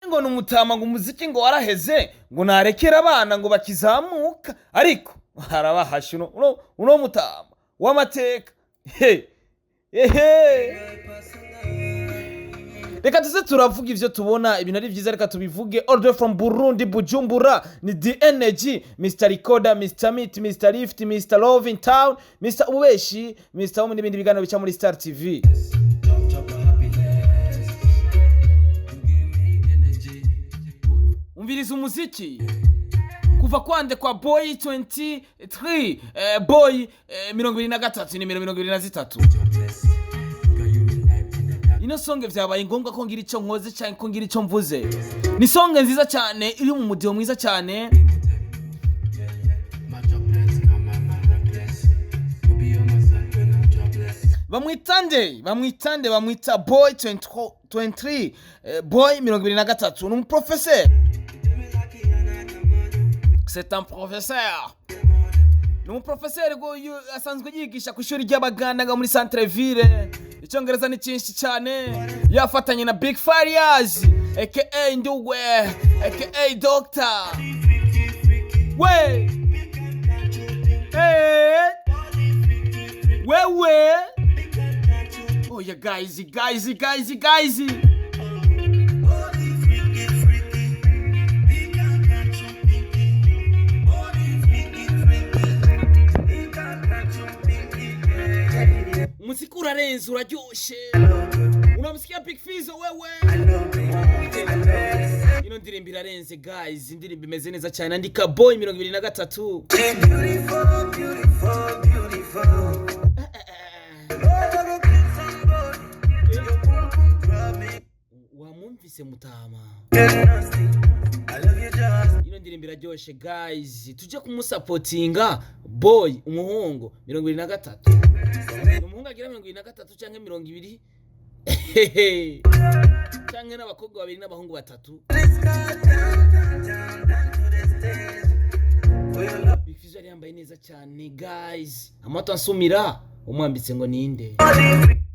Ngo ni umutama, ngo umuziki ngo waraheze, ngo narekere abana ngo bakizamuka, ariko harabahashe uno mutama w'amateka. He ehe, reka tuze turavuga ivyo tubona, ibintu ari vyiza, reka tubivuge. All the way from Burundi, Bujumbura, ni The Energy, Mr Recorder, Mr Meet, Mr Lift, Mr Love in Town, Mr Ubeshi, Mr Home n'ibindi biganiro bica muri Star TV. Drop, drop my happiness. You give me energy. Umviriza umuziki kuva kwande kwa Boy 23, Boy 23, nimero 23. Jobless. Girl, you the light in the dark. Ino song vyabaye ngombwa ko ngira ico nkoze canke ko ngira ico mvuze. Ni song nziza cyane, iri mu mudiho mwiza cyane. Yeah. My jobless, come on, my reckless. You be on my side when I'm jobless. Bamwita nde? Bamwita nde? Bamwita Boy 23, 23, Boy 23. Ni umuprofeseri, c'est un professeur, ni umuprofeseri asanzwe yigisha ku ishuri ry'Abaganda muri centre ville. Icyongereza ni cyinshi cyane. Yafatanye na Big Farias, aka Nduwe, aka Doctor we. Hey. Wewe, oh yeah, guys, guys, guys, guys. Freaky, freaky. Body freaky, freaky. Umuziki urarenze, uraryoshe. Unamsikia Big Fizzo wewe. Ino ndirimbo irarenze, guys, indirimbo imeze neza cyane. Andika Boy 23. Beautiful, beautiful, beautiful. Your boom boom drive me Wamwumvise mutama. Nasty. I love you just. Ino ndirimbo iraryoshe, guys, tujye kumusapotinga. Boy, umuhungu 23, ni umuhungu agira 23 cyangwa 20, cyangwa n'abakobwa babiri n'abahungu batatu. Let's go down, down, down, down to the stage. For your love. Big Fizzo yari yambaye neza cyane, guys. Amato ansumira umwambitse ngo ninde?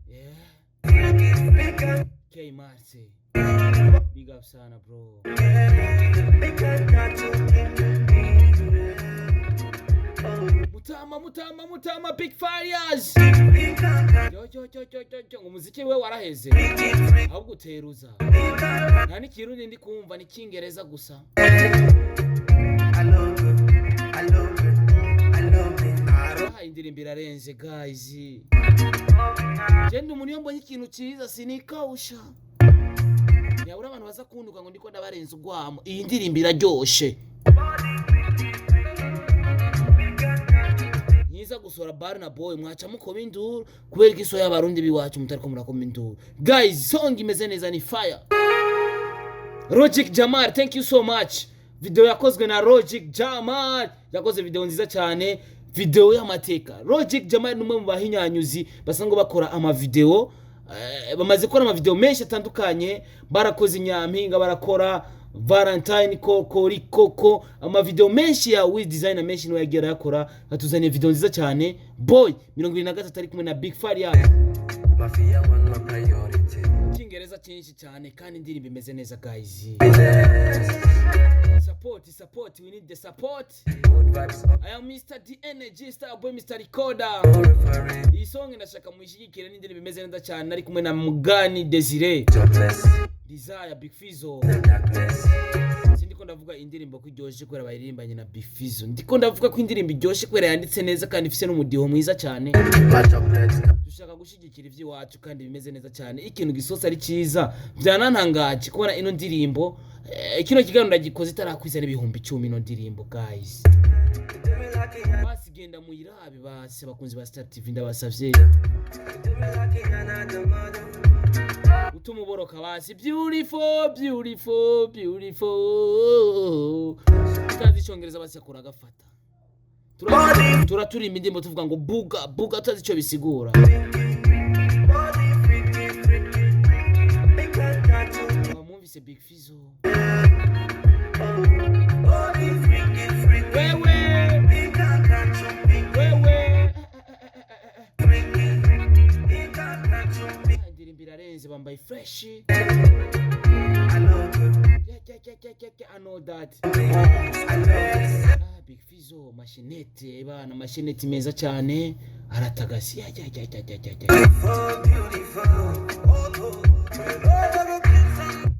Yeah. K Marse, big up sana, bro. Mutama, mutama, mutama Big Farias, yo yo yo yo yo yo, ngo umuziki we waraheze, ahubwo uteruza nta n'ikirundi ndi kumva, ni Icyingereza gusa. I love you, I love you, I love you. Ah, indirimbo irarenze, guys. Genda umuntu iyo mbonye ikintu cyiza sinikawusha, ntiyabura abantu baza kunduka ngo ndiko ndabarenza ugwamo. Iyi ndirimbo iraryoshe. Nyiza gusohora Barna Boy, mwaca mukoma induru kubera ko iso y'Abarundi biwacu mutariko murakoma induru. Guys, song imeze neza, ni fire. Logic Jamal, thank you so much. Video yakozwe na Logic Jamal, yakoze video nziza cyane, video y'amateka. Logic Jamal ni umwe mu bahinyanyuzi basanzwe bakora amavideo, bamaze gukora amavideo menshi atandukanye. Barakoze Nyampinga, barakora Valentine, koko rikoko, amavideo menshi ya Wiz Designer menshi niwe yagiye arayakora. Atuzaniye video nziza cyane, Boy 23 ari kumwe na Big Farias. Mafia one, my priority. Icyingereza cyinshi cyane kandi indirimbo imeze neza, guys. Support, support, we need the support. Good vibes I am Mr D Energy, Star Boy, Mr Recorder. all referee. Iyi song ndashaka muyishyigikire, n'indirimbo imeze neza cyane, ari kumwe na Mugani Desire. Jobless, Desire, Big Fizzo. the darkness. Sindiko ndavuga indirimbo ko iryoshye kubera bayiririmbanye na Big Fizzo, ndiko ndavuga ko indirimbo iryoshye kubera yanditse neza kandi ifise n'umudiho mwiza cyane. My chocolate. Dushaka gushyigikira iby'iwacu kandi bimeze neza cyane. Ikintu gisosa ari cyiza, byanantangaje kubona ino ndirimbo, kino kiganiro ndagikoze itarakwiza n'10,000 ino ndirimbo, guys. Basi genda muyirabe basi, abakunzi ba Star TV, ndabasavye utuma uboroka basi. Beautiful, beautiful, beautiful. Utazi Icyongereza basi akora agafata. Turaturimba indirimbo tuvuga ngo buga buga, utazi icyo bisigura. Wamwumvise Big Fizzo wewe wewe. Ah, indirimbo irarenze, bambaye fresh. Yeah. yeah, I know that. I love it. Ah, Big Fizzo, mashenete bana, mashenete meza cyane, aratagasi. Ya ya ya ya ya ya ya. Beautiful, beautiful. Oh, oh.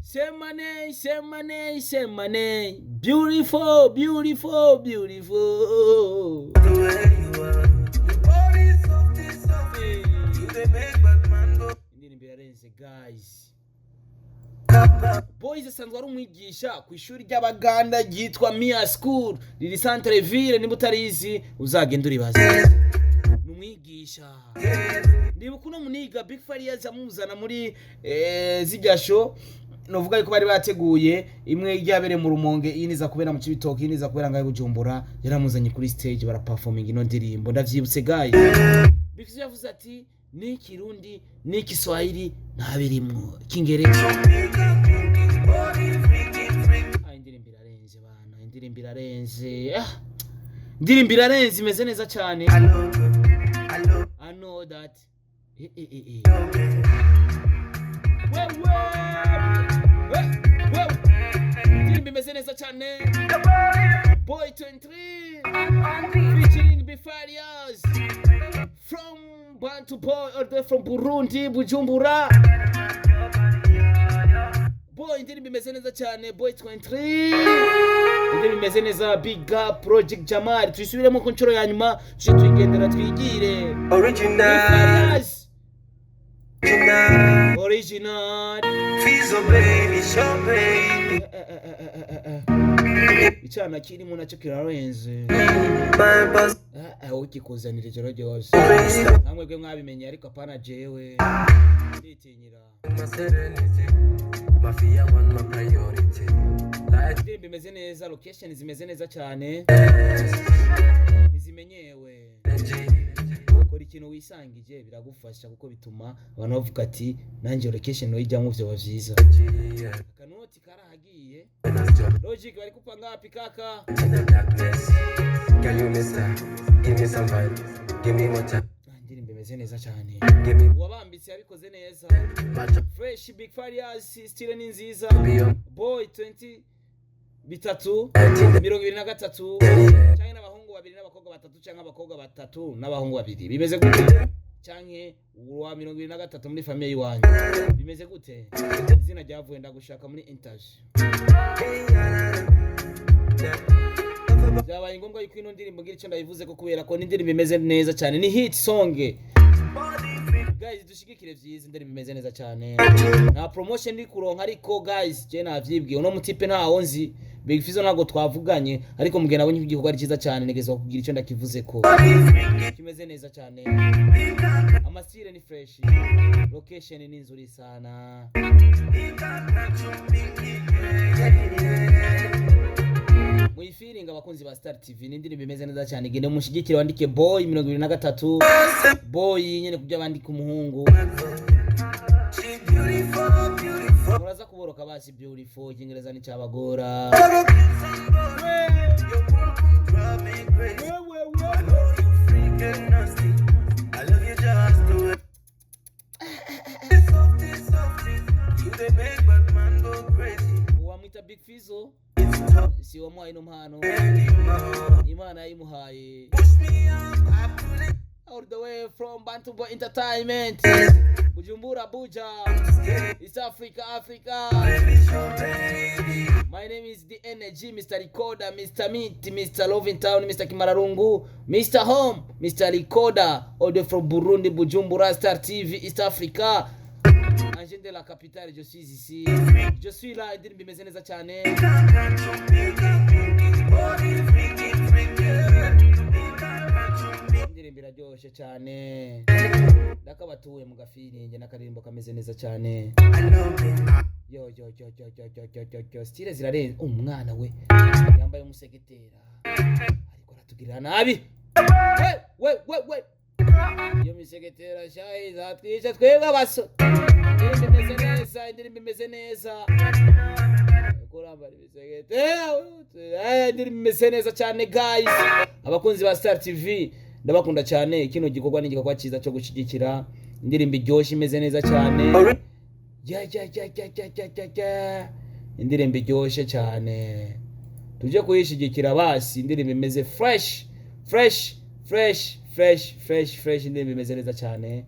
Semane, semane, semane. Beautiful, beautiful, beautiful. The way you are. Your body soft, soft. You dey make bad man go Indirimbo irarenze, guys. kappa. Boys asanzwe ari umwigisha ku ishuri ry'Abaganda ryitwa Mia School, riri centre ville. Niba utarizi, uzagenda uribaza. Ni umwigisha. Ndibuka uno muniga Big Farious amuzana muri zijya show, novuga yuko bari bateguye imwe ryabereye mu Rumonge, iyi niza kubera mu Cibitoke, iyi niza kubera ngaho i Bujumbura. Yaramuzanye kuri stage, baraperforming ino ndirimbo. Ndavyibutse, guys. Big Fizzo yavuze ati ni Kirundi ni Kiswahili ntabirimwo, Kingereza. Ah, indirimbo irarenze bana, indirimbo irarenze. Ah, indirimbo irarenze, imeze neza cyane. I love you. I love I know that. Eh, eh, eh, eh. you. Wewe wewe, indirimbo imeze neza cyane. Boy 23 featuring Bifarias from Bantu Boy, all the way from Burundi, Bujumbura. Boy, indirimbo imeze neza cyane. Boy 23, indirimbo imeze neza. Big up Project Jamal. Tuyisubiremo ku nshuro ya nyuma, tuje tuyigendera, twigire. Original. Bifarias. Original. Original. Fizzo baby, show baby. Eh, eh, eh, eh, eh, eh. Icyana kirimo nacyo kirarenze. My boss. Ah, ah, ukikuzanira ijoro ryose, namwe bwe mwabimenye, ariko apana jewe, nditinyira. My serenity. Mafia one, my priority. Like Indirimbo imeze neza, location zimeze neza cyane, ntizimenyewe. energy. Kora ikintu wisangije, biragufasha kuko bituma abantu bavuga ati nanjye location noyijyamo, vyoba vyiza. Yeah. Akanoti karahagiye. When I jump Logic bari kupa ngapi kaka? in the darkness. Girl, you mister. Give me some vibe. Give me more time. Ah, indirimbo imeze neza cyane. Give me Uwabambitse yabikoze neza. my job. Fresh, Big Farious, style ni nziza. Be your Boy 20 bitatu 23, canke n'abahungu babiri n'abakobwa batatu, canke abakobwa batatu n'abahungu babiri, bimeze gute? Canke uwa 23 muri famille y'iwanyu, bimeze gute? Izina ryavuye ndagushaka muri interview. Byabaye ngombwa yuko ino ndirimbo ngira icyo ndayivuze ko, kubera ko n'indirimbo imeze neza cyane, ni hit song. Guys, dushigikire vyiza, indirimbo imeze neza cyane. Nta promotion ndi kuronka, ariko guys, je navyibwiye, uno mutipe ntawo nzi, Big Fizzo ntabwo twavuganye, ariko mugenda nabonye igikorwa ari cyiza cyane, nigezwa kugira icyo ndakivuze ko kimeze neza cyane. Amasire ni fresh, location ni nzuri sana. Muyifiringa, abakunzi ba Star TV, ni indirimbo imeze neza cyane. Gende mushigikire, wandike Boy 23, boy nyene kubyo bandika umuhungu, muraza kuboroka basi. Beautiful, Icyingereza nticyabagora. Wewe wewe. Uwamwita Big Fizzo si wamuhaye ino mpano, Imana yayimuhaye. All the way from Bantu Boy Entertainment, Bujumbura, Buja, East Africa, Africa. My name is The Energy, Mr. Recorder, Mr. Meat, Mr. Loving Town, Mr. Kimararungu, Mr. Home, Mr. Recorder, all the way from Burundi, Bujumbura, Star TV, East Africa. Angel de la capitale, je suis ici. Je suis là, indirimbo imeze neza cyane. Indirimbo iraryoshe cyane. Ndakabatuye mu gafiringe n'akaririmbo kameze neza cyane. Yo yo yo yo yo yo yo yo yo, style zirarenze. Umwana we yambaye umusegetera ariko aratugirira nabi. We we we we, iyo misegetera shayi zatwica twebwe abasore. Indirimbo imeze neza, indirimbo imeze neza. Kurambara imisegetera. Indirimbo imeze neza cyane, guys. Abakunzi ba Star TV, ndabakunda cyane. Kino gikorwa ni igikorwa cyiza cyo gushyigikira indirimbo iryoshye, imeze neza cyane. Ya ya ya ya ya ya ya ya. Indirimbo iryoshe cyane, tuje kuyishigikira basi. Indirimbo imeze fresh, fresh, fresh, fresh, fresh, fresh. Indirimbo imeze neza cyane.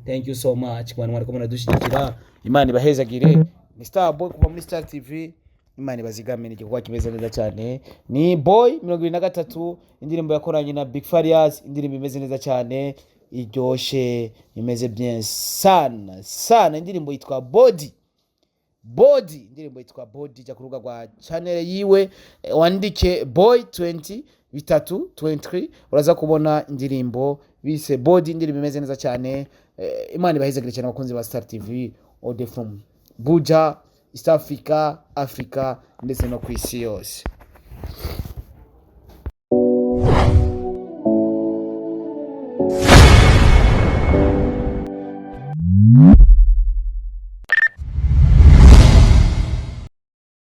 Thank you so much ku bantu mwariko muradushyigikira. Imana ibahezagire. Ni Star Boy kuva muri Star TV. Imana ibazigamire. Igikorwa kimeze neza cyane. Ni Boy 23, indirimbo yakoranye na Big Farious, indirimbo imeze neza cyane, iryoshe, imeze bien sana sana. Indirimbo yitwa Body, Body. Indirimbo yitwa Body. Jya ku rubuga rwa channel yiwe, wandike Boy 20 bitatu 23, uraza kubona indirimbo bise Body, indirimbo imeze neza cyane. Imana ibahezagire cyane, abakunzi ba Star TV all the from Buja, East Africa, Africa ndetse no ku isi yose.